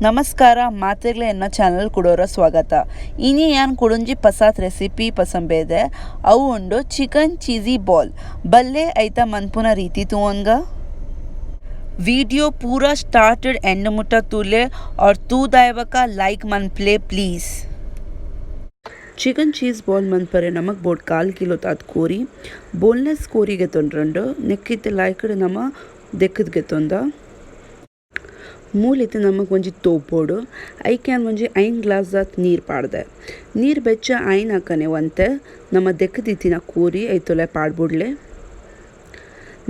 ನಮಸ್ಕಾರ ಮಾತೆರ್ಲೆ ಎನ್ನ ಚಾನಲ್ ಕುಡೋರ ಸ್ವಾಗತ. ಇನಿ ಯಾನ್ ಕುಡೊಂಜಿ ಪಸಾತ್ ರೆಸಿಪಿ ಪಸಂಬೇದೆ ಅವು ಉಂಡು chicken cheesy ball. ಬಲ್ಲೆ ಐತ ಮನ್ಪುನ ರೀತಿ ತೂವೊನ್ಗ. ವಿಡಿಯೋ ಪೂರ ಸ್ಟಾರ್ಟೆಡ್ ಎಂಡ್ ಮುಟ್ಟ ತೂಲೆ ಆರ್ ತೂದಾಯ್ಬಕ ಲೈಕ್ ಮನ್ಪ್ಲೆ please. Chicken cheese ball ಮನ್ಪರೆ ನಮಕ್ ಬೋಡ್ ಕಾಲ್ ಕಿಲೋ ತಾತ್ ಕೋರಿ, ಬೋನ್ಲೆಸ್ ಕೋರಿ ಗೆತೊಂಡ್ರಂಡು ನೆಕ್ಕಿತ್ತೆ ಲಾಯ್ಕಡ್ ನಮ ದೆಕ್ಕದ್ ಗೆತೊಂದ. ಮೂಲಿತ್ತೆ ನಮಕ್ ಒಂಜಿ ತೋಪೊಡು ಐಕ್ ಯಾನ್ ಒಂಜಿ 5 ಗ್ಲಾಸ್ ದಾತ್ ನೀರ್ ಪಾಡ್ದೆ. ನೀರ್ ಬೆಚ್ಚ ಆಯಿನಕನೆ ಒಂತೆ ನಮ ದೆಕ್ಕದಿತ್ತಿನ ಕೋರಿ ಐತೊಲೆ ಪಾಡ್ಬುಡ್ಲೆ.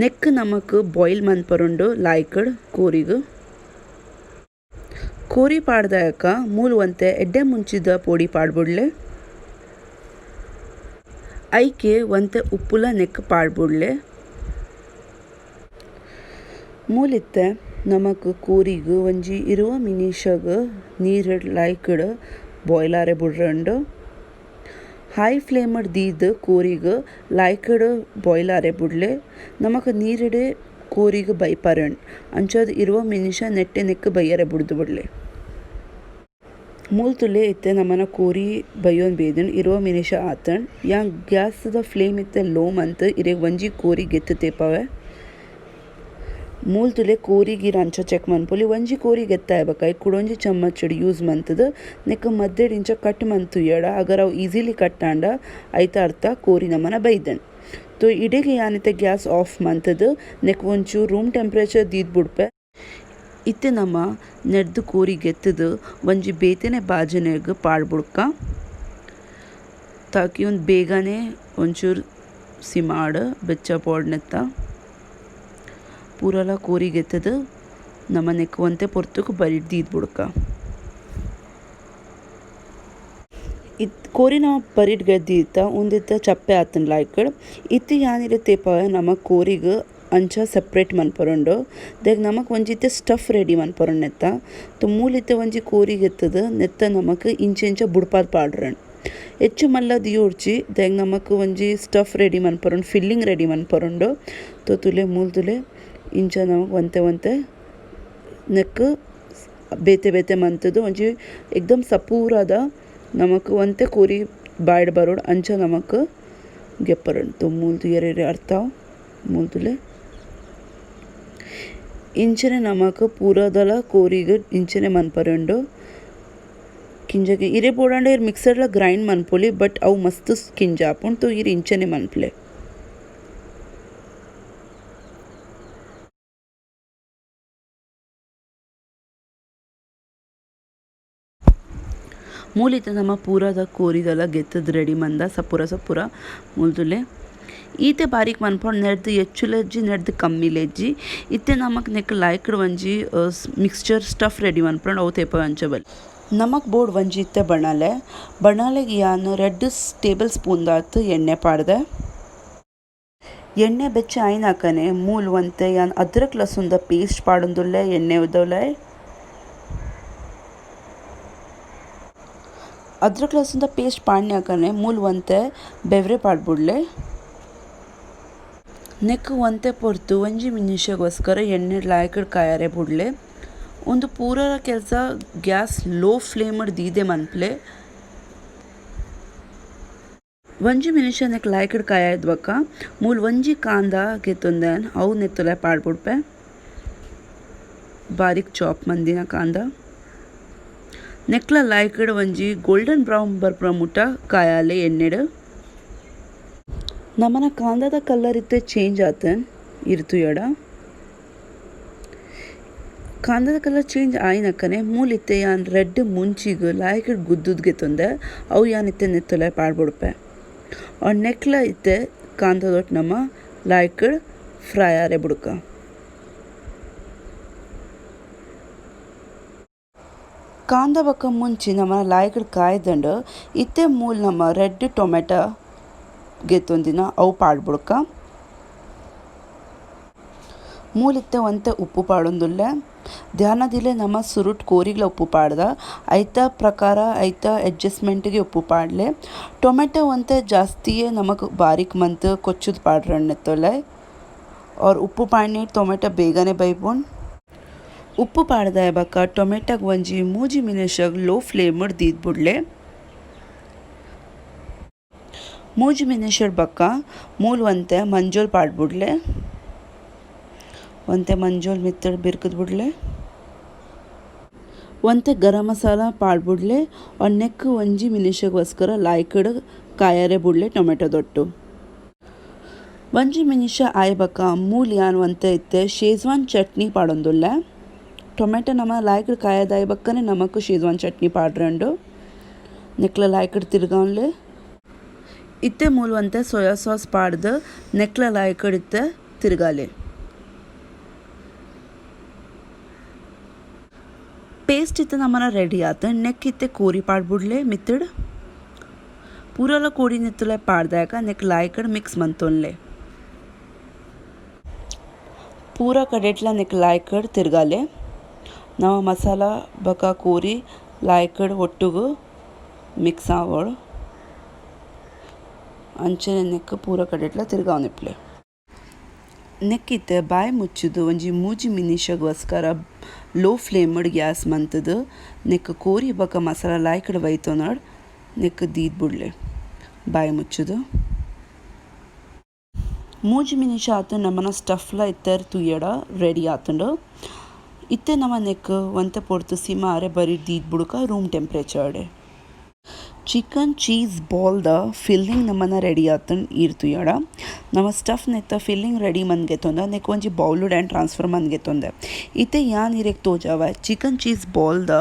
ನೆಕ್ಕ್ ನಮಕ್ ಬಾಯ್ಲ್ ಮನ್ಪರುಂಡು ಲಾಯ್ಕಡ್ ಕೋರಿಗ್. ಕೋರಿ ಪಾಡ್ದಾಯಕ ಮೂಲು ಒಂತೆ ಎಡ್ಡೆ ಮುಂಚಿದ ಪೊಡಿ ಪಾಡ್ಬುಡ್ಲೆ. ಐಕೆ ಒಂತೆ ಉಪ್ಪುಲ ನೆಕ್ ಪಾಡ್ಬುಡ್ಲೆ. ಮೂಲಿತ್ತೆ ನಮಕ್ ಕೋರಿಗ್ ಒಂಜಿ 20 ಮಿನಿಷಗ್ ನೀರ್ ಲಾಯ್ಕಡ್ ಬಾಯ್ಲ್ ಆರೆ ಬುಡ್ರಂಡು. ಹೈ ಫ್ಲೇಮ್ ದೀದ್ ಕೋರಿಗ್ ಲಾಯ್ಕಡ್ ಬಾಯ್ಲ್ ಆರೆ ಬುಡ್ಲೆ. ನಮಕ್ ನೀರುಡೆ ಕೋರಿಗ್ ಬೈಪರನ್ ಅಂಚಾದ್ 20 ಮಿನಿಷ ನೆಟ್ಟೆ ನೆಕ್ ಬೈಯರೆ ಬುಡ್ದು ಬುಡ್ಲೆ. ಮೂಲ್ ತುಲೆ ಇತ್ತೆ ನಮನ ಕೋರಿ ಬೈಯೊನ್ ಬೇದನ್ 20 ಮಿನಿಷ ಆತನ್. ಯಾನ್ ಗ್ಯಾಸ್ ದ ಫ್ಲೇಮ್ ಇತ್ತೆ ಲೋ ಮಂತ್ ಇರೆಗ್ ಒಂಜಿ ಕೋರಿ ಗೆತ್ತು ತೇಪವೆ. ಮೂಲ್ ತುಲೆ ಕೋರಿ ಗೀರ್ ಅಂಚ ಚೆಕ್ ಮನ್ಪೊಲಿ ಒಂಜಿ ಕೋರಿ ಗೆತ್ತಾಯ ಬೊಕ ಕುಡೊಂಜಿ ಚಮ್ಮಚ್ ಯೂಸ್ ಮಂತುದು ನೆಕ್ ಮದ್ದೆಡ್ ಇಂಚ ಕಟ್ ಮಂತು ಎಡ ಅಗರ್ ಅವು ಈಸಿಲಿ ಕಟ್ ಆಂಡ ಐತ ಅರ್ಥ ಕೋರಿ ನಮನ ಬೈದನ್. ತೋ ಇಡೆಗೆ ಯಾನಿತ್ತೆ ಗ್ಯಾಸ್ ಆಫ್ ಮಂತುದು ನೆಕ್ ಒಂಚೂರು ರೂಮ್ ಟೆಂಪರೇಚರ್ ದೀದ್ ಬುಡ್ಪೆ. ಇತ್ತೆ ನಮ ನೆಡ್ದು ಕೋರಿ ಗೆತ್ತುದು ಒಂಜಿ ಬೇತೆನೆ ಬಾಜನೆಗ್ ಪಾಡ್ಬುಡ್ಕ ತಾಕಿ ಒಂದ್ ಬೇಗನೆ ಒಂಚೂರು ಸಿಮಾಡ್ ಬೆಚ್ಚ ಪೋಡ್ನೆತ್ತ. ಪೂರಲ ಕೋರಿ ಗೆತ್ತುದು ನಮ ನೆಕ್ ಒಂತೆ ಪೊರ್ತುಗು ಬರಿಟ್ ದೀದ್ ಬುಡ್ಕ. ಇತ್ ಕೋರಿ ನಮ ಬರಿಟ್ ಗೆದ್ದಿತ್ತ ಉಂದಿತ್ತ ಚಪ್ಪೆ ಆತನ್ ಲಾಯ್ಕಡ್. ಇತ್ತೆ ಯಾನಿರೆ ತೇಪವೆ ನಮ ಕೋರಿಗ್ ಅಂಚ ಸೆಪರೇಟ್ ಮನ್ಪರುಂಡು. ದೇಗ್ ನಮಕ್ ಒಂಜಿತ್ತೆ ಸ್ಟಫ್ ರೆಡಿ ಮನ್ಪರುಂಡು ನೆತ್ತ. ತೋ ಮೂಲಿತ್ತೆ ಒಂಜಿ ಕೋರಿ ಗೆತ್ತುದು ನೆತ್ತ ನಮಕ್ ಇಂಚ ಇಂಚ ಬುಡ್ಪಾದ್ ಪಾಡ್ರನ್. ಹೆಚ್ಚು ಮಲ್ಲ ದಿಯೋಡ್ಚಿ ದೇಗ್ ನಮಕ್ ಒಂಜಿ ಸ್ಟಫ್ ರೆಡಿ ಮನ್ಪರುಂಡು, ಫಿಲ್ಲಿಂಗ್ ರೆಡಿ ಮನ್ಪರುಂಡು. ತೋ ತುಲೆ ಮೂಲ್ ತುಲೆ ಇಂಚ ನಮಕ್ ಒಂತೆ ಒಂತೆ ನೆಕ್ ಬೇತೆ ಬೇತೆ ಮಂತುದು ಒಂಜಿ ಎಕ್ದಮ್ ಸಪೂರದ ನಮಕ್ ಒಂತೆ ಕೋರಿ ಬಾಯ್ಡ್ ಬರೋಡು ಅಂಚ ನಮಕ್ ಗೆಪ್ಪರುಂಡು. ತೋ ಮೂಲ್ ತೂಯೆರೆ ಅರ್ಥ ಮೂಲ್ ತುಲೆ ಇಂಚನೆ ನಮಕ್ ಪೂರದಲ ಕೋರಿಗ್ ಇಂಚನೆ ಮನ್ಪರುಂಡು. ಕಿಂಜಗೆ ಇರೆ ಬೋಡಾಂಡ ಇರ್ ಮಿಕ್ಸರ್ಲ ಗ್ರೈಂಡ್ ಮನ್ಪೊಲಿ ಬಟ್ ಅವು ಮಸ್ತ್ ಕಿಂಜ ಆಪುಂಡು. ತೋ ಇರ್ ಇಂಚನೆ ಮನ್ಪುಲೆ. ಮೂಲಿತ ನಮ ಪೂರದ ಕೋರಿದಲ ಗೆತ್ತದ್ ರೆಡಿ ಮಂದ ಸಪುರ ಸಪುರ ಮೂಲ್ದುಲೆ. ಈತೆ ಬಾರಿಕ್ ಮನ್ಪೊಡು ನೆಡ್ದು ಹೆಚ್ಚುಲೆಜ್ಜಿ ನೆಡ್ದು ಕಮ್ಮಿಲೆಜ್ಜಿ. ಇತ್ತೆ ನಮಕ್ ನೆಕ್ ಲಾಯ್ಕಡ್ ಒಂಜಿ mixture stuff ready ಮನ್ಪೊಡು ಅವು ತೇಪ ಅಂಚ ಬಲ್ಲಿ. ನಮಕ್ ಬೋರ್ಡ್ ಒಂಜಿ ಇತ್ತೆ ಬಣಲೆ. ಬಣಲೆಗ್ ಯಾನ್ 2 ಟೇಬಲ್ ಸ್ಪೂನ್ ದಾತ್ ಎಣ್ಣೆ ಪಾಡ್ದೆ. ಎಣ್ಣೆ ಬೆಚ್ಚ ಆಯಿನಕನೆ ಮೂಲ್ ಒಂತೆ ಯಾನ್ ಅದ್ರಕ್ ಲಸುಂದ ಪೇಸ್ಟ್ ಪಾಡೊಂದುಲ್ಲೆ ಎಣ್ಣೆ ಉದೊಲೆ. ಅದ್ರಕ್ ಲಸುಂದ ಪೇಸ್ಟ್ ಪಾಡ್ನ್ಯಾಕನೆ ಮೂಲ್ ಒಂತೆ ಬೆವ್ರೆ ಪಾಡ್ಬುಡ್ಲೆ. ನೆಕ್ ಒಂತೆ ಪೊರ್ತು ಒಂಜಿ ಮಿನಿಷಗೋಸ್ಕರ ಎಣ್ಣೆ ಲಾಯ್ಕಡ್ ಕಾಯರೆ ಬುಡ್ಲೆ. ಉಂದು ಪೂರ ಕೆಲಸ gas low flame ದೀದೆ ಮನ್ಪ್ಲೆ. ಒಂಜಿ ಮಿನಿಷ ನೆಕ್ ಲಾಯ್ಕಡ್ ಕಾಯದ್ ಬೊಕ ಮೂಲ್ ಒಂಜಿ ಕಾಂದ ಗೆತ್ತೊಂದೆ ಅವು ನೆತ್ತೊಲೆ ಪಾಡ್ಬುಡ್ಪೆ. ಬಾರಿಕ್ ಚಾಪ್ ಮಂದಿನ ಕಾಂದ. ನೆಕ್ಲ ಲಾಯ್ಕಡ್ ಒಂಜಿ ಗೋಲ್ಡನ್ ಬ್ರೌನ್ ಬರ್ಪುನ ಮುಟ ಕಾಯಾಲೆ ಎಣ್ಣೆಡ್. ನಮನ ಕಾಂದದ ಕಲರ್ ಇತ್ತೆ ಚೇಂಜ್ ಆತನ್ ಇರ್ತುಯಡ. ಕಾಂದದ ಕಲರ್ ಚೇಂಜ್ ಆಯಿನಕನೆ ಮೂಲಿತ್ತೆ ಯಾನ್ ರೆಡ್ ಮುಂಚಿಗ್ ಲಾಯ್ಕಡ್ ಗುದ್ದುದ್ ಗೆತ್ತೊಂದೆ ಅವು ಯಾನ್ ಇತ್ತೆ ನೆತ್ತೊಲೆ ಪಾಡ್ಬುಡ್ಪೆ. ಆರ್ ನೆಕ್ಲ ಇತ್ತೆ ಕಾಂದದೊಟ್ಟು ನಮ ಲಾಯ್ಕಡ್ ಫ್ರೈ ಆರೆ ಬುಡ್ಕ. ಕಾಂದ ಬೊಕ ಮುಂಚಿ ನಮ ಲಾಯ್ಕಡ್ ಕಾಯ್ದಂಡು ಇತ್ತೆ ಮೂಲ್ ನಮ ರೆಡ್ ಟೊಮೆಟೊ ಗೆತ್ತೊಂದಿನ ಅವು ಪಾಡ್ಬುಡ್ಕ. ಮೂಲಿತ್ತೆ ಒಂತೆ ಉಪ್ಪು ಪಾಡೊಂದುಲ್ಲೆ. ಧ್ಯಾನ ದಿಲೆ ನಮ ಸುರುಟ್ ಕೋರಿಗ್ಲ ಉಪ್ಪು ಪಾಡ್ದ ಐತ ಪ್ರಕಾರ ಐತ ಅಡ್ಜಸ್ಟ್ಮೆಂಟ್ ಗೆ ಉಪ್ಪು ಪಾಡ್ಲೆ. ಟೊಮೆಟೊ ಒಂತೆ ಜಾಸ್ತಿಯೇ ನಮಕ್ ಬಾರಿಕ್ ಮಂತ್ ಕೊಚ್ಚುದ್ ಪಾಡ್ರಣ್ಣೆತ್ತೊಲೆ ಆರ್ ಉಪ್ಪು ಪಾಡ್ನೆ ಟೊಮೆಟೊ ಬೇಗನೆ ಬೈಪುಂಡ್. ಉಪ್ಪು ಪಾಡ್ದ ಬೊಕ ಟೊಮೆಟೊಗ್ ಒಂಜಿ 3 ನಿಮಿಷಗ್ ಲೋ ಫ್ಲೇಮ್ ಡ್ ದೀದ್ ಬುಡ್ಲೆ. 3 ನಿಮಿಷಡ್ ಬೊಕ ಮೂಲು ಒಂತೆ ಮಂಜೊಲ್ ಪಾಡ್ ಬುಡ್ಲೆ. ಒಂತೆ ಮಂಜೊಲ್ ಮಿತ್ತಡ್ ಬಿರ್ಕುದ್ ಬುಡ್ಲೆ. ಒಂತೆ ಗರಂ ಮಸಾಲ ಪಾಡ್ ಬುಡ್ಲೆ ಆರ್ ನೆಕ್ಕ್ ಒಂಜಿ ನಿಮಿಷಗೋಸ್ಕರ ಲಾಯ್ಕಡ್ ಕಾಯರೆ ಬುಡ್ಲೆ ಟೊಮೆಟೊ ದೊಟ್ಟು. ಒಂಜಿ ನಿಮಿಷ ಆಯ್ ಬೊಕ ಮೂಲು ಯಾನ್ ಒಂತೆ ಇತ್ತೆ ಶೇಜ್ವಾನ್ ಚಟ್ನಿ ಪಾಡೊಂದುಲ್ಲೆ. ಟೊಮೆಟೊ ನಮ ಲಾಯ್ಕಡ್ ಕಾಯದಾಯ್ ಬೊಕ್ಕನೆ ನಮಕ್ ಶೇಜ್ವಾನ್ ಚಟ್ನಿ ಪಾಡ್ರಂಡು. ನೆಕ್ಲ ಲಾಯ್ಕಡ್ ತಿರ್ಗಾನ್ಲೆ. ಇತ್ತೆ ಮೂಲು ಒಂತೆ ಸೋಯಾ ಸಾಸ್ ಪಾಡ್ದು ನೆಕ್ಲ ಲಾಯ್ಕಡ್ ಇತ್ತೆ ತಿರ್ಗಾಲೆ. ಪೇಸ್ಟ್ ಇತ್ತೆ ನಮನ ರೆಡಿ ಆತ ನೆಕ್ ಇತ್ತೆ ಕೋರಿ ಪಾಡ್ಬುಡ್ಲೆ ಮಿತ್ತಡ್. ಪೂರಲ ಕೋರಿ ನೆತ್ತುಲೆ ಪಾಡ್ದಾಗ ನೆಕ್ ಲಾಯ್ಕಡ್ ಮಿಕ್ಸ್ ಮಂತೊನ್ಲೆ. ಪೂರ ಕಡೆಟ್ಲ ನೆಕ್ ಲಾಯ್ಕಡ್ ತಿರ್ಗಾಲೆ. ನಮ ಮಸಾಲ ಬೊಕ ಕೋರಿ ಲಾಯ್ಕಡ್ ಒಟ್ಟುಗು ಮಿಕ್ಸ್ ಆವೊಡು. ಅಂಚನೆ ನೆಕ್ ಪೂರ ಕಡೆಟ್ಲ ತಿರ್ಗಾವೊಂದಿಪ್ಪುಲೆ. ನೆಕ್ ಇತ್ತೆ ಬಾಯಿ ಮುಚ್ಚುದು ಒಂಜಿ 3 ನಿಮಿಷಗೋಸ್ಕರ ಲೋ ಫ್ಲೇಮ್ ಡ್ ಗ್ಯಾಸ್ ಮಂತುದು ನೆಕ್ ಕೋರಿ ಬೊಕ ಮಸಾಲ ಲಾಯ್ಕಡ್ ಬೈತೊನಡ್ ನೆಕ್ ದೀದ್ ಬುಡ್ಲೆ ಬಾಯಿ ಮುಚ್ಚುದು. 3 ನಿಮಿಷ ಆತು ನಮನ ಸ್ಟಫ್ ಲ ಇತ್ತೆ ತೂಯಡ ರೆಡಿ ಆತುಂಡು. ಇತ್ತೆ ನಮ ನೆಕ್ ಒಂತೆ ಪೊರ್ತು ಸಿಮಾರೆ ಬರಿ ದೀದ್ ಬುಡ್ಕ room temperature. Chicken cheese ball the filling ನಮನ ರೆಡಿ ಆತುಂಡು ಈರ್ ತೂಯಡ. ನಮ ಸ್ಟಫ್ ನೆತ್ತ ಫಿಲ್ಲಿಂಗ್ ರೆಡಿ ಮಂದ್ಗೆತೊಂದ ನೆಕ್ ಒಂಜಿ bowl and transfer ಮಂದ್ಗೆತೊಂದೆ. ಇತ್ತೆ ಯಾನ್ ಇರೆಗ್ ತೋಜಾವ chicken cheese ball the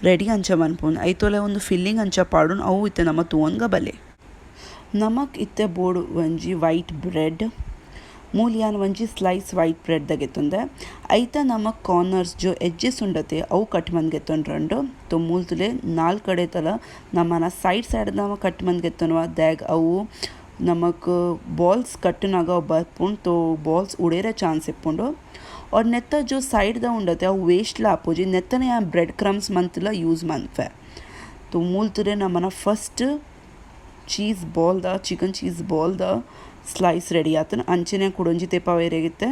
ready ಅಂಚ ಮನ್ಪುನ್ ಐತೋಲೆ ಒಂದು ಫಿಲ್ಲಿಂಗ್ ಅಂಚ ಪಾಡುನ್ ಅವು ಇತ್ತೆ ನಮ ತೂವೊನ್ಗ ಬಲೆ. ನಮಕ್ ಇತ್ತೆ ಬೋಡು ಒಂಜಿ ವೈಟ್ ಬ್ರೆಡ್. ಮೂಲು ಯಾನ್ ಒಂಜಿ slice white bread ದಗೆತೊಂದೆ. ಐತ ನಮಕ್ ಕಾರ್ನರ್ಸ್ ಜೋ ಎಡ್ಜಸ್ ಉಂಡತೆ ಅವು ಕಟ್ ಮಂದ್ಗೆತೊಂಡ್ರಂಡು. ತೊ ಮೂಲು ತೂಲೆ 4 ಕಡೆ ತಲ ನಮನ ಸೈಡ್ ಸೈಡ್ ನಮ ಕಟ್ ಮಂದ್ಗೆತೊನುವ ದಾಗ್ ಅವು ನಮಕ್ ಬಾಲ್ಸ್ ಕಟ್ಟುನಗ ಅವು ಬರ್ಪುಂಡು ತೊ ಬಾಲ್ಸ್ ಉಡೇರೆ ಚಾನ್ಸ್ ಇಪ್ಪುಂಡು. ಆರ್ ನೆತ್ತ ಜೋ ಸೈಡ್ ದ ಉಂಡತೆ ಅವು ವೇಸ್ಟ್ ಲ ಆಪುಜಿ ನೆತ್ತನೆ ಯಾನ್ ಬ್ರೆಡ್ ಕ್ರಮ್ಸ್ ಮಂತ್ಲ ಯೂಸ್ ಮನ್ಪೆ. ತೊ ಮೂಲು ತೂಲೆ ನಮನ first cheese ball the chicken cheese ball the slice ready ಆತುಂಡು. ಅಂಚನೆ ಕುಡೊಂಜಿ ತೇಪಾವೆರೆಗಿತ್ತೆ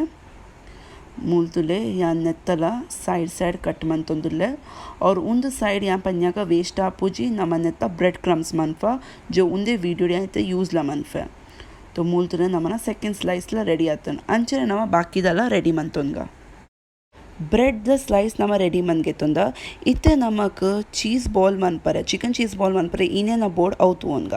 ಮೂಲು ತೂಲೆ ಯಾನ್ ನೆತ್ತಲ side side cut ಮಂತೊಂದುಲ್ಲೆ. ಆರ್ ಉಂದು ಸೈಡ್ ಯಾನ್ ಪನ್ಯಾಗ ವೇಸ್ಟ್ ಆಪುಜಿ ನಮ ನೆತ್ತ ಬ್ರೆಡ್ ಕ್ರಮ್ಸ್ ಮನ್ಪ ಜೋ ಉಂದೇ ವಿಡಿಯೋ ಯಾನ್ ಇತ್ತೆ ಯೂಸ್ ಲ ಮನ್ಪೆ. ತೊ ಮೂಲು ತೂಲೆ ನಮನ ಸೆಕೆಂಡ್ ಸ್ಲೈಸ್ ಲ ರೆಡಿ ಆತುಂಡು. ಅಂಚನೆ ನಮ ಬಾಕಿದಲ ರೆಡಿ ಮಂತೊನ್ಗ. Bread the slice ನಮ ರೆಡಿ ಮಂದ್ಗೆತೊಂದ. ಇತ್ತೆ ನಮಕ್ ಚೀಸ್ ಬಾಲ್ ಮನ್ಪರೆ chicken cheese ball ಮನ್ಪರೆ ಏನೇನ ಬೋರ್ಡ್ ಅವು ತೂವೊನ್ಗ.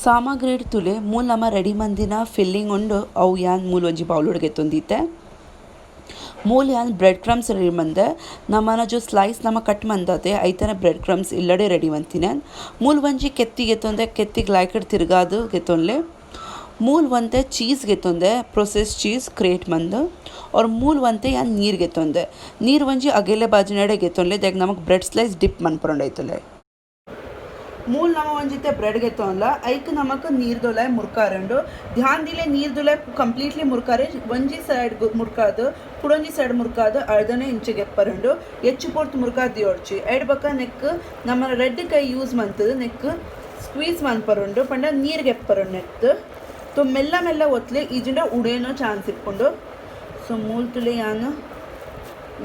ಸಾಮಗ್ರಿ ತೂಲೆ ಮೂಲು ನಮ ರೆಡಿ ಮಂದಿನ ಫಿಲ್ಲಿಂಗ್ ಉಂಡು ಅವು ಯಾನ್ ಮೂಲು ಒಂಜಿ ಬೌಲ್ ಗೆತೊಂದಿತ್ತೆ. ಮೂಲು ಯಾನ್ bread crumbs ready ಮಂದೆ. ನಮನ ಜೋ ಸ್ಲೈಸ್ ನಮ ಕಟ್ ಮಂದತೆ ಐತನೆ ಬ್ರೆಡ್ ಕ್ರಮ್ಸ್ ಇಲ್ಲಡೆ ರೆಡಿ ಮಂತಿನ. ಮೂಲು ಒಂಜಿ ಕೆತ್ತಿ ಗೆತೊಂದೆ ಕೆತ್ತಿಗ್ ಲಾಯ್ಕಡ್ ತಿರ್ಗಾದು ಗೆತೊನ್ಲೆ. ಮೂಲು ಒಂತೆ ಚೀಸ್ ಗೆತೊಂದೆ process cheese crate ಮಂದ್. ಆರ್ ಮೂಲು ಒಂತೆ ಯಾನ್ ನೀರ್ ಗೆತೊಂದೆ. ನೀರ್ ಒಂಜಿ ಅಗೆಲೆ ಬಾಜಿನಡೆ ಗೆತೊನ್ಲೆ ದಾಗ್ ನಮಕ್ bread slice drip ಮನ್ಪುಂಡು ಐತಲೆ. ಮೂಲು ನಮ ಒಂಜಿತ್ತೆ ಬ್ರೆಡ್ ಗೆತೊನ್ಲ ಐಕ್ ನಮಕ್ ನೀರ್ ದೊಲಾಯ್ ಮುರ್ಕಾರಂಡು. ಧ್ಯಾನ್ ದಿಲೆ ನೀರ್ ದೊಲಾಯ್ ಕಂಪ್ಲೀಟ್ಲಿ ಮುರ್ಕಾರೆ ಒಂಜಿ ಸೈಡ್ ಮುರ್ಕಾದು ಕುಡೊಂಜಿ ಸೈಡ್ ಮುರ್ಕಾದು ಅರ್ಧನೆ ಇಂಚ ಗೆಪ್ಪರುಂಡು. ಹೆಚ್ಚು ಪೊರ್ತು ಮುರ್ಕಾದ್ ದಿಯೊಡ್ಚಿ. ಐಡ್ ಬೊಕ ನೆಕ್ ನಮ ರೆಡ್ ಕೈ ಯೂಸ್ ಮಂತುದು ನೆಕ್ ಸ್ಕ್ವೀಸ್ ಮನ್ಪರುಂಡು ಪಂಡ ನೀರ್ ಗೆಪ್ಪರುಂಡು ನೆಕ್ಕ್. ತೊ ಮೆಲ್ಲ ಮೆಲ್ಲ ಒತ್ಲೆ ಇಜಿಂಡ ಉಡೇನೋ ಚಾನ್ಸ್ ಇಪ್ಪುಂಡು. ಸೊ ಮೂಲು ತೂಲೆ ಯಾನ್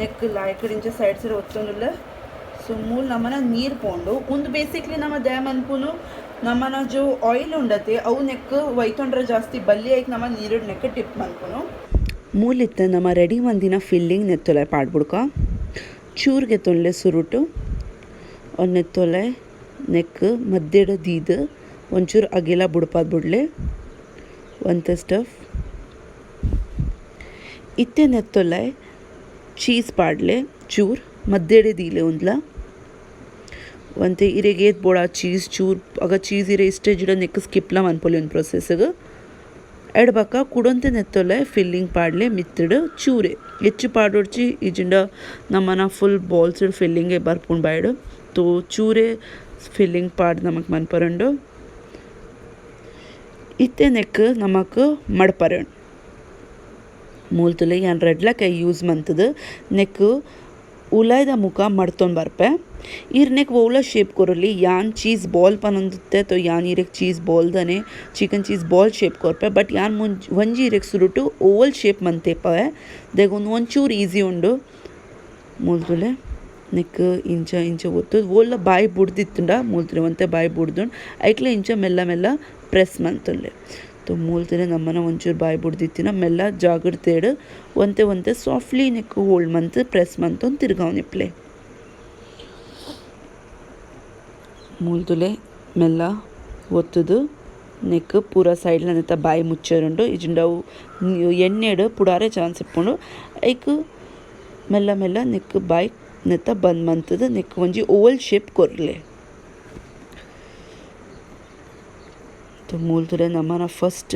ನೆಕ್ ಲಾಯ್ಕಡ್ ಇಂಚ ಸೈಡ್ ಸೈಡ್ ಒತ್ತೊಂದುಲ್ಲೆ. ಸೊ ಮೂಲು ನಮನ ನೀರ್ ಪೋಂಡು. ಉಂದು ಬೇಸಿಕ್ಲಿ ನಮ ದಾಯೆ ಮನ್ಪುನು ನಮನ ಜೋ ಆಯಿಲ್ ಉಂಡತೆ ಅವು ನೆಕ್ ವೈತೊಂಡ್ರೆ ಜಾಸ್ತಿ ಬಲ್ಲಿ ಐಕ್ ನಮ ನೀರುಡ್ ನೆಕ್ ಡಿಪ್ ಮನ್ಪುನು. ಮೂಲಿತ್ತೆ ನಮ ರೆಡಿ ಮಂದಿನ ಫಿಲ್ಲಿಂಗ್ ನೆತ್ತೊಲೆ ಪಾಡ್ಬುಡ್ಕ. ಚೂರ್ ಗೆತೊನ್ಲೆ ಸುರುಟು ನೆತ್ತೊಲೆ ನೆಕ್ ಮಧ್ಯಡ್ ದೀದ್ ಒಂಚೂರು ಅಗೆಲ ಬುಡ್ಪಾದ್ ಬುಡ್ಲೆ ಒಂತೆ ಸ್ಟಫ್. ಇತ್ತೆ ನೆತ್ತೊಲೆ ಚೀಸ್ ಪಾಡ್ಲೆ ಚೂರ್ ಮಧ್ಯಡೆ ದೀಲೆ ಉಂದ್ಲ. ಒಂತೆ ಇರೆಗ್ ಏತ್ ಬೋಡ ಚೀಸ್ ಚೂರ್ ಅಗ ಚೀಸ್ ಇರೆ ಇಷ್ಟ ಇಜ್ಜಿಡ ನೆಕ್ ಸ್ಕಿಪ್ಲ ಮನ್ಪೊಲಿ ಒಂಜಿ ಪ್ರೊಸೆಸ್ಗ್. ಐಡ್ ಬೊಕ ಕುಡೊಂತೆ ನೆತ್ತೊಲೆ ಫಿಲ್ಲಿಂಗ್ ಪಾಡ್ಲೆ ಮಿತ್ತುಡ್ ಚೂರೆ ಹೆಚ್ಚು ಪಾಡೊಡ್ಚಿ ಇಜಿಂಡ ನಮನ full balls filling ಬರ್ಪುಂಡು ಬಾಯ್ಡ್. ತೋ ಚೂರೆ ಫಿಲ್ಲಿಂಗ್ ಪಾಡ್ ನಮಕ್ ಮನ್ಪರುಂಡು. ಇತ್ತೆ ನೆಕ್ ನಮಕ್ ಮಡ್ಪರೆ. ಮೂಲ್ತುಲೆ ಯಾನ್ ರಡ್ಲ ಕೈ ಯೂಸ್ ಮಂತುದು ನೆಕ್ ಉಲಾಯ್ದ ಮುಖ ಮಡ್ತೊಂದು ಬರ್ಪೆ. ಈರ್ ನೆಕ್ ಒವ್ಲ ಶೇಪ್ ಕೊರೊಲಿ ಯಾನ್ ಚೀಸ್ ಬಾಲ್ ಪನೊಂದಿತ್ತೆ ತೋ ಯಾನ್ ಇರೆಗ್ ಚೀಸ್ ಬಾಲ್ ದನೆ chicken cheese ball shape ಕೊರ್ಪೆ. But ಯಾನ್ ಒಂಜಿ ಇರೆಗ್ ಸುರುಟು ಓವಲ್ ಶೇಪ್ ಮಂತೇಪವೆ ದೇಗ್ ಉಂದು ಒಂಚೂರು ಈಸಿ ಉಂಡು. ಮೂಲ್ತುಲೆ ನೆಕ್ ಇಂಚ ಇಂಚ ಒತ್ತುದು ಓಲ್ಲ ಬಾಯಿ ಬುಡ್ದಿತ್ತುಂಡ ಮೂಲ್ತುಲೆ ಒಂತೆ ಬಾಯಿ ಬುಡ್ದುಂಡು ಐಕ್ಲೆ ಇಂಚ ಮೆಲ್ಲ ಮೆಲ್ಲ ಪ್ರೆಸ್ ಮಂತೊನ್ಲೆ. ತೋ ಮೂಲ್ತುಲೆ ನಮ್ಮನ ಒಂಚೂರು ಬಾಯಿ ಬುಡ್ದಿತ್ತಿನ ಮೆಲ್ಲ ಜಾಗ್ರತೆಡ್ ಒಂತೆ ಒಂತೆ ಸಾಫ್ಟ್ಲಿ ನೆಕ್ ಹೋಲ್ಡ್ ಮಂತ್ ಪ್ರೆಸ್ ಮಂತೊಂದು ತಿರ್ಗಾವೊಂದಿಪ್ಪುಲೆ. ಮೂಲ್ತುಲೆ ಮೆಲ್ಲ ಒತ್ತುದು ನೆಕ್ ಪೂರ ಸೈಡ್ ನೆತ್ತ ಬಾಯಿ ಮುಚ್ಚರುಂಡು ಇಜಿಂಡ ಅವು ಎಣ್ಣೆಡ್ ಪುಡಾರೆ ಚಾನ್ಸ್ ಇಪ್ಪುಂಡು. ಐಕ್ ಮೆಲ್ಲ ಮೆಲ್ಲ ನೆಕ್ ಬಾಯಿ ನೆತ್ತ ಬಂದ್ ಮಂತುದು ನೆಕ್ ಒಂಜಿ ಓವಲ್ ಶೇಪ್ ಕೊರ್ಲೆ. ಮೂಲ್ತುಲೆ ನಮನ first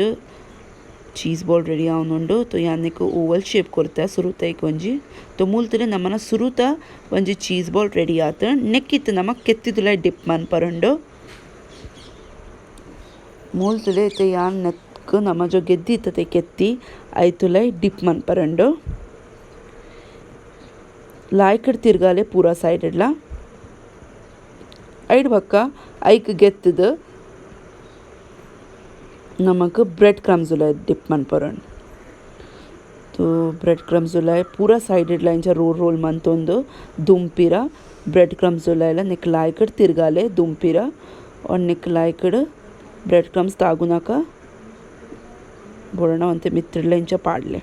cheese ball ready ಆವೊಂದುಂಡು. ತೋ ಯಾನ್ ನೆಕ್ ಓವಲ್ ಶೇಪ್ ಕೊರ್ತೆ ಸುರುತ ಐಕ್ ಒಂಜಿ. ತೋ ಮೂಲ್ತುಲೆ ನಮನ ಸುರುತ ಒಂಜಿ cheese ball ready ಆತುಂಡು. ನೆಕ್ ಇತ್ತೆ ನಮ ಕೆತ್ತಿದುಲೈ ಡಿಪ್ ಮನ್ಪರುಂಡು. ಮೂಲ್ತುಲೆ ಇತ್ತೆ ಯಾನ್ ನೆಕ್ ನಮ ಜೋ ಗೆದ್ದಿ ಇತ್ತತೆ ಕೆತ್ತಿ ಐತುಲೈ ಡಿಪ್ ಮನ್ಪರುಂಡು. ಲಾಯ್ಕಡ್ ತಿರ್ಗಾಲೆ ಪೂರ ಸೈಡ್ ಡ್ಲ ಐಡ್ ಬೊಕ್ಕ ಐಕ್ ಗೆತ್ತುದು ನಮಕ್ ಬ್ರೆಡ್ ಕ್ರಮ್ಸ್ ಉಲಾಯಿ ಡಿಪ್ ಮನ್ಪರುಂಡು. ತೋ ಬ್ರೆಡ್ ಕ್ರಮ್ಸ್ ಉಲಾಯಿ ಪೂರ ಸೈಡ್ ಡ್ಲ ಇಂಚ ರೋಲ್ ರೋಲ್ ಮಂತೊಂದು ದುಂಪಿರ ಬ್ರೆಡ್ ಕ್ರಮ್ಸ್ ಉಲಾಯಿಲ ನೆಕ್ ಲಾಯ್ಕಡ್ ತಿರ್ಗಾಲೆ ದುಂಪಿರ ಆರ್ ನೆಕ್ ಲಾಯ್ಕಡ್ ಬ್ರೆಡ್ ಕ್ರಮ್ಸ್ ತಾಗುನಕ ಬೋಡಾಂಡ ಒಂತೆ ಮಿತ್ತ್‌ಡ್ಲ ಇಂಚ ಪಾಡ್ಲೆ.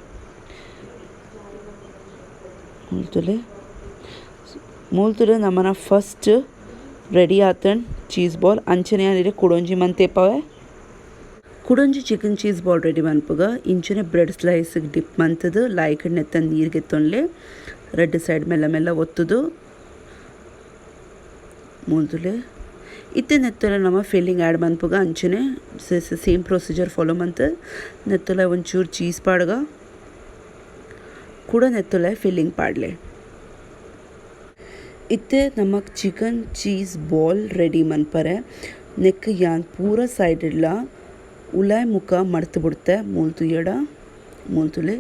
ಮೂಲ್ತುಲೆ ಮೂಲ್ತುಲೆ ನಮನ ಫಸ್ಟ್ ರೆಡಿ ಆತುಂಡ್ ಚೀಸ್ ಬಾಲ್. ಅಂಚನೆ ಯಾನ್ ಇರೆಗ್ ಕುಡೊಂಜಿ ಮಂತೇಪವೆ. ಕುಡೊಂಜಿ chicken cheese ball ready ಮನ್ಪುಗ. ಇಂಚನೆ bread slice drip ಮಂತುದು ಲಾಯ್ಕಡ್ ನೆತ್ತ ನೀರ್ ಗೆತ್ತೊನ್ಲೆ ರಡ್ಡ್ ಸೈಡ್ ಮೆಲ್ಲ ಮೆಲ್ಲ ಒತ್ತುದು ಮೂಲ್ತುಲೆ. ಇತ್ತೆ ನೆತ್ತೊಲ ನಮ ಫಿಲ್ಲಿಂಗ್ ಆಡ್ ಮನ್ಪುಗ. ಅಂಚನೆ same procedure follow ಮಂತ್ ನೆತ್ತೊಲ ಒಂಚೂರು ಚೀಸ್ ಪಾಡ್ಗ ಕುಡ ನೆತ್ತೊಲ ಫಿಲ್ಲಿಂಗ್ ಪಾಡ್ಲೆ. ಇತ್ತೆ ನಮಕ್ chicken cheese ball ready ಮನ್ಪರೆ ನೆಕ್ ಯಾನ್ ಪೂರ ಸೈಡ್ ಡ್ಲ ಉಲಾಯ್ ಮುಖ ಮಡ್ತ್ ಬುಡ್ತೆ ಮೂಲ್ ತೂಯಡ ಮೂಲ್ ತೂಲೆ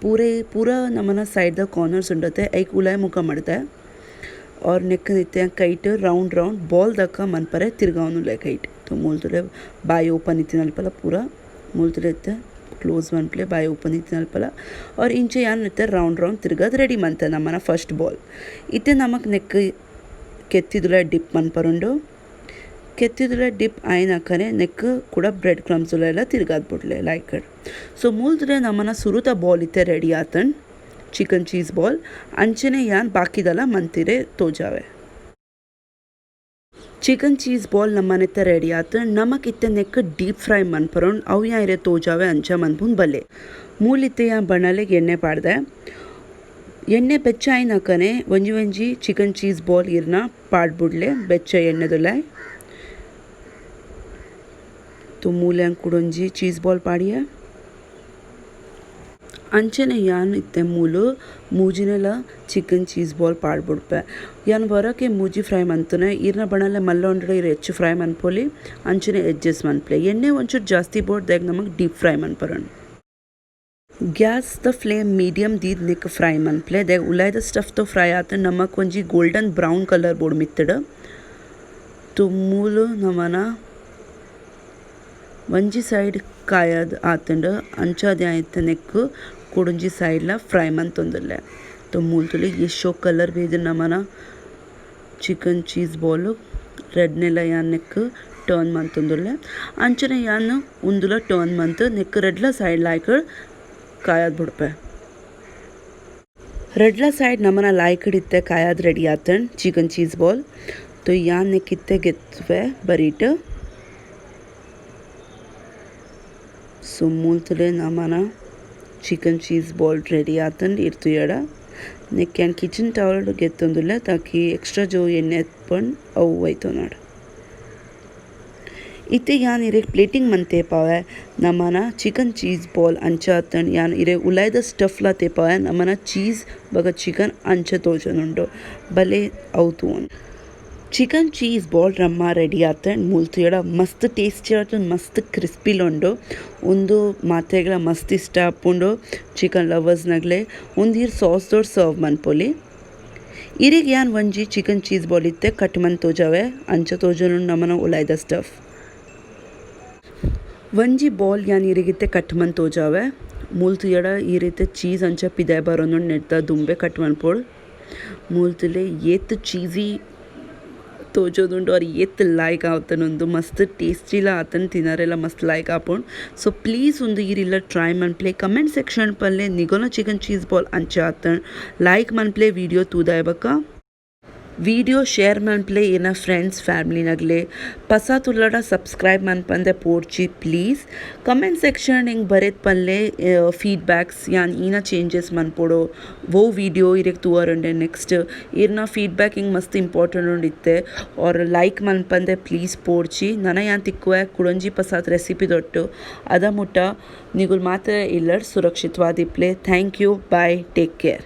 ಪೂರೆ ಪೂರ ನಮನ ಸೈಡ್ ದ ಕಾರ್ನರ್ಸ್ ಉಂಡತೆ ಐಕ್ ಉಲಾಯ್ ಮುಖ ಮಡ್ತೆ ಆರ್ ನೆಕ್ ಇತ್ತೆ ಕೈಟ್ round round ball ದಕ ಮನ್ಪರೆ ತಿರ್ಗಾವೊಂದುಲ್ಲೆ ಕೈಟ್. ಮೂಲ್ ತೂಲೆ ಬಾಯಿ ಓಪನ್ ಇತ್ತಿನಲ್ಪಲ ಪೂರ ಮೂಲ್ ತೂಲೆ ಇತ್ತೆ ಕ್ಲೋಸ್ ಮನ್ಪುಲೆ ಬಾಯಿ ಓಪನ್ ಇತ್ತಿನಲ್ಪಲ ಆರ್ ಇಂಚ ಯಾನ್ ಇತ್ತೆ ರೌಂಡ್ ರೌಂಡ್ ತಿರ್ಗದ್ ರೆಡಿ ಮಂತೆ ನಮನ ಫಸ್ಟ್ ಬಾಲ್. ಇತ್ತೆ ನಮಕ್ ನೆಕ್ ಕೆತ್ತಿದುಲ ಡಿಪ್ ಮನ್ಪರುಂಡು. ಕೆತ್ತಿದುಲ ಡಿಪ್ ಆಯಿನಕನೆ ನೆಕ್ ಕೂಡ ಬ್ರೆಡ್ ಕ್ರಮ್ಸ್ ಉಲಾಯಿಲ ತಿರ್ಗಾದ್ ಬುಡ್ಲೆ ಲಾಯ್ಕಡ್. ಸೊ ಮೂಲ್ತುಲೆ ನಮನ ಸುರುತ ಬಾಲ್ ಇತ್ತೆ ರೆಡಿ ಆತುಂಡ್ chicken cheese ball. ಅಂಚನೆ ಯಾನ್ ಬಾಕಿದಲ ಮಂತಿರೆ ತೋಜಾವೆ. Chicken cheese ball ನಮ್ಮನೆತ್ತ ready ಆತುಂಡ್. ನಮಕ್ ಇತ್ತೆ neck deep fry ಮನ್ಪರುಂಡು. ಅವು ಯಾನ್ ಇರೆ ತೋಜಾವೆ ಅಂಚ ಮನ್ಪುನ್ ಬಲ್ಲೆ. ಮೂಲಿತ್ತೆ ಯಾನ್ ಬಣಲೆಗ್ ಎಣ್ಣೆ ಪಾಡ್ದೆ. ಎಣ್ಣೆ ಬೆಚ್ಚ ಆಯಿನಕನೆ ಒಂಜಿ ಒಂಜಿ chicken cheese ball ಇರ್ನ ಪಾಡ್ ಬುಡ್ಲೆ ಬೆಚ್ಚ ಎಣ್ಣೆದುಲಾಯ್. ಮೂಲೆ ಕುಡೊಂಜಿ ಚೀಸ್ ಬಾಲ್ ಪಾಡಿಯೆ. ಅಂಚನೆ ಯಾನ್ ಇತ್ತೆ ಮೂಲು ಮೂಜಿನೆಲ chicken cheese ball ಪಾಡ್ ಬುಡ್ಪೆ. ಯಾನ್ ವರಕೆ ಮೂಜಿ ಫ್ರೈ ಮಂತುನೆ ಇರ್ನ ಬಣಲೆ ಮಲ್ಲ ಉಂಡಡ ಇರ್ ಹೆಚ್ಚು ಫ್ರೈ ಮನ್ಪೊಲಿ ಅಂಚನೆ ಎಡ್ಜಸ್ಟ್ ಮನ್ಪುಲೆ. ಎಣ್ಣೆ ಒಂಚೂರು ಜಾಸ್ತಿ ಬೋಡು ದಾಯೆಗ್ ನಮಕ್ ಡೀಪ್ ಫ್ರೈ ಮನ್ಪರುಂಡು. Gas the flame medium ದೀದ್ neck fry ಮನ್ಪುಲೆ. ದಾಯೆಗ್ ಉಲಾಯ್ದ ಸ್ಟಫ್ ತ ಫ್ರೈ ಆತುಂಡ ನಮಕ್ ಒಂಜಿ golden brown colour ಬೋಡು ಮಿತ್ತುಡ್. ಮೂಲು ನಮನ ಒಂಜಿ ಸೈಡ್ ಕಾಯದ್ ಆತುಂಡ್ ಅಂಚಾದ್ ಯಾನ್ ಇತ್ತೆ ನೆಕ್ಕ್ ಕುಡೊಂಜಿ ಸೈಡ್ ಲ ಫ್ರೈ ಮಂತೊಂದುಲ್ಲೆ. ಮೂಲು ತೂಲೆ ಏತ್ ಶೋಕು ಕಲರ್ ಬೈದ್ಂಡ್ ನಮನ chicken cheese ball. ರಡ್ಡ್ನೆಲ ಯಾನ್ ನೆಕ್ಕ್ ಟರ್ನ್ ಮಂತೊಂದುಲ್ಲೆ. ಅಂಚನೆ ಯಾನ್ ಉಂದುಲ ಟರ್ನ್ ಮಂತ್ ನೆಕ್ಕ್ ರಡ್ಡ್ಲ ಸೈಡ್ ಲಾಯ್ಕ್ ಕಾಯದ್ ಬುಡ್ಪೆ. ರಡ್ಡ್ಲ ಸೈಡ್ ನಮನ ಲಾಯ್ಕಡ್ ಇತ್ತೆ ಕಾಯದ್ ರೆಡಿ ಆತುಂಡ್ chicken cheese ball. ಯಾನ್ ನೆಕ್ಕ್ ಇತ್ತೆ ಗೆತ್ತುವೆ ಬರಿಟ್. ಸೊ ಮೂಲ್ತುಲೆ ನಮನ chicken cheese ball ready ಆತುಂಡ್ ಇರ್ ತೂಯಡ. ನೆಕ್ಕ್ ಯಾನ್ ಕಿಚನ್ ಟವಲ್ ಗೆತ್ತೊಂದುಲ್ಲೆ ತಾಕಿ ಎಕ್ಸ್ಟ್ರಾ ಜೋ ಎಣ್ಣೆ ಇಪ್ಪುಂಡು ಅವು ಒಯ್ತೊನಡ್. ಇತ್ತೆ ಯಾನ್ ಇರೆಗ್ ಪ್ಲೇಟಿಂಗ್ ಮಂತೇಪಾವೆ ನಮನ chicken cheese ball ಅಂಚ ಆತುಂಡ್. ಯಾನ್ ಇರೆಗ್ ಉಲಾಯ್ದ ಸ್ಟಫ್ ಲ ತೇಪಾವೆ ನಮನ ಚೀಸ್ ಬೊಕ ಚಿಕನ್ ಅಂಚ ತೋಜೊಂದುಂಡು ಬಲೆ ಅವು ತೂವೊನ್. Chicken cheese ball ನಮ್ಮ ರೆಡಿ ಆತುಂಡ್. ಮೂಲು ತೂಯಡ ಮಸ್ತ್ ಟೇಸ್ಟಿ ಆತುಂಡ್ ಮಸ್ತ್ ಕ್ರಿಸ್ಪಿ ಉಂಡು. ಉಂದು ಮಾತೆರ್ಗ್ಲಾ ಮಸ್ತ್ ಇಷ್ಟ ಆಪುಂಡು ಚಿಕನ್ ಲವರ್ಸ್ ನಗಲೆ. ಉಂದು ಈರ್ ಸಾಸ್ ದೊಟ್ಟು ಸರ್ವ್ ಮನ್ಪೊಲಿ. ಇರೆಗ್ ಯಾನ್ ಒಂಜಿ ಚಿಕನ್ ಚೀಸ್ ಬಾಲ್ ಇತ್ತೆ ಕಟ್ ಮಂತ್ ತೋಜಾವೆ. ಅಂಚ ತೋಜೊಂದುಂಡು ನಮನ ಉಲಾಯಿದ ಸ್ಟಫ್. ಒಂಜಿ ಬಾಲ್ ಯಾನ್ ಇರೆಗ್ ಇತ್ತೆ ಕಟ್ ಮಂತ್ ತೋಜಾವೆ. ಮೂಲು ತೂಯಡ ಈ ರೀತಿ ಚೀಸ್ ಅಂಚ ಪಿದಾಯ್ ಬರೊಂದುಂಡು ನೆತ್ತ ದುಂಬೆ ಕಟ್ ಮನ್ಪೊಡು. ಮೂಲು ತೂಲೆ ಏತ್ ಚೀಸಿ ತೋಜೊಂದುಂಡು ಆರ್ ಏತ್ ಲಾಯ್ಕ್ ಆತುಂಡು ಉಂದು ಮಸ್ತ್ ಟೇಸ್ಟಿಲ ಆತುಂಡು ತಿನರೆಲ ಮಸ್ತ್ ಲಾಯ್ಕ್ ಆಪುಂಡು. ಸೊ ಪ್ಲೀಸ್ ಉಂದು ಈರ್ ಇಲ್ಲಡ್ ಟ್ರೈ ಮನ್ಪುಲೆ, ಕಮೆಂಟ್ ಸೆಕ್ಷನ್ ಪನ್ಲೆ ನಿಗೋನ ಚಿಕನ್ ಚೀಸ್ ಬಾಲ್ ಅಂಚ ಆತುಂಡು. ಲೈಕ್ ಮನ್ಪುಲೆ ವಿಡಿಯೋ ತೂದಾಯ್ ಬೊಕ. ವಿಡಿಯೋ ಶೇರ್ ಮನ್ಪುಲೆ ಇರ್ನ ಫ್ರೆಂಡ್ಸ್ ಫ್ಯಾಮಿಲಿ ನಗಲೆ. ಪಸ ತುಲ್ಲಡ ಸಬ್ಸ್ಕ್ರೈಬ್ ಮನ್ಪಂದೆ ಪೋಡ್ಚಿ ಪ್ಲೀಸ್. ಕಮೆಂಟ್ ಸೆಕ್ಷನ್ ಎಂಕ್ ಬರೆತ್ ಪನ್ಲೆ ಫೀಡ್ಬ್ಯಾಕ್ಸ್ ಯಾನ್ ಈನ ಚೇಂಜಸ್ ಮನ್ಪೊಡು ಒವ್ ವಿಡಿಯೋ ಇರೆಗ್ ತೂವರುಂಡೆ ನೆಕ್ಸ್ಟ್. ಇರ್ನ ಫೀಡ್ಬ್ಯಾಕ್ ಎಂಕ್ ಮಸ್ತ್ ಇಂಪಾರ್ಟೆಂಟ್ ಉಂಡು ಇತ್ತೆ. ಆರ್ ಲೈಕ್ ಮನ್ಪಂದೆ ಪ್ಲೀಸ್ ಪೋಡ್ಚಿ. ನನ ಯಾನ್ ತಿಕ್ಕುವೆ ಕುಡೊಂಜಿ ಪಸಾತ್ ರೆಸಿಪಿ ದೊಟ್ಟು. ಅದ ಮುಟ್ಟ ನಿಗುಲ್ ಮಾತ್ರ ಇಲ್ಲಡ್ ಸುರಕ್ಷಿತವಾದಿಪ್ಪುಲೆ. Thank you, bye, take care.